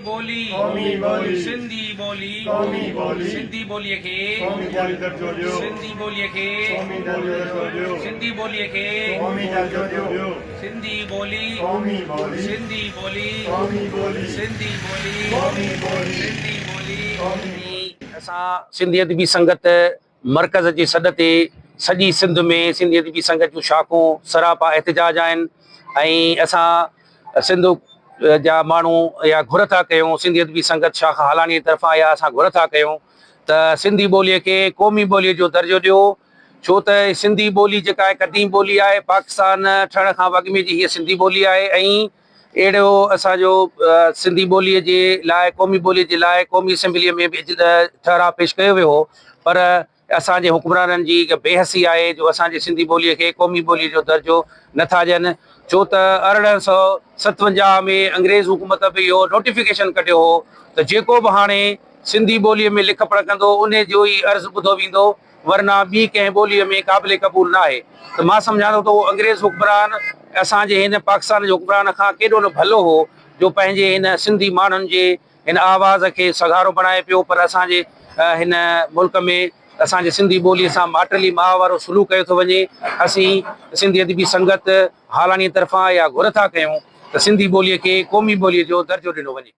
ٻولي، قومي ٻولي، سنڌي ٻولي، قومي ٻولي، سنڌي ٻوليء کي، قومي ٻولي درجو ڏيو، سنڌي ٻوليء کي، قومي ٻولي درجو ڏيو، سنڌي ٻوليء کي، قومي درجو ڏيو، سنڌي ٻولي، قومي ٻولي، سنڌي ٻولي، قومي ٻولي، سنڌي ٻولي، قومي ٻولي، سنڌي ٻولي، قومي. اسان سنڌي ادبي سنگت مرڪز جي سڏ تي سڄي سنڌ ۾ سنڌي ادبي سنگت جون شاخون سراپا احتجاج آهن ۽ اسان سنڌ جا ماڻهو اها گهر ٿا ڪيون سنڌي ادبي سنگت شاخ هالاڻي جي طرفان اها اسان گهر ٿا ڪيون ته سنڌي ٻوليء کي قومي ٻوليء جو درجو ڏيو ڇو ته سنڌي ٻولي جيڪا آهي قديم ٻولي آهي پاڪستان ٺهڻ کان اڳ ۾ جي هيء سنڌي ٻولي آهي ۽ اهڙو اسان جو سنڌي ٻوليء جي لاء قومي ٻوليء جي لاء قومي اسيمبليء ۾ به ٺهراء پيش ڪيو ويو هو پر اسان جي حڪمرانن جي هڪ بي حسي آهي جو اسان جي سنڌي ٻوليء کي قومي ٻوليء جو درجو نه ٿا ڏين ڇو ته 1857 ۾ انگريز حڪومت به اهو نوٽيفڪيشن ڪڍيو هو ته جيڪو به هاڻي سنڌي ٻوليء ۾ لک پڙهه ڪندو انهي جو ئي عرض ٻڌو ويندو ورنه ٻي ڪنهن ٻوليء ۾ قابل قبول ناهي ته مان سمجهان ٿو ته اهو انگريز حڪمران اسان جي هن پاڪستان جي حڪمران کان ڪيڏو نه ڀلو هو جو پنهنجي هن سنڌي ماڻهن جي هن آواز کي سگهارو بڻائي پيو پر اسان جي هن ملڪ ۾ اسان جي سنڌي ٻوليء سان ماٽيلي ماء وارو سلوڪ ڪيو ٿو وڃي. اسين سنڌي ادبي سنگت هالاڻيء طرفان اها گهر ٿا ڪيون ته سنڌي ٻوليء کي قومي ٻوليء جو درجو ڏنو وڃي.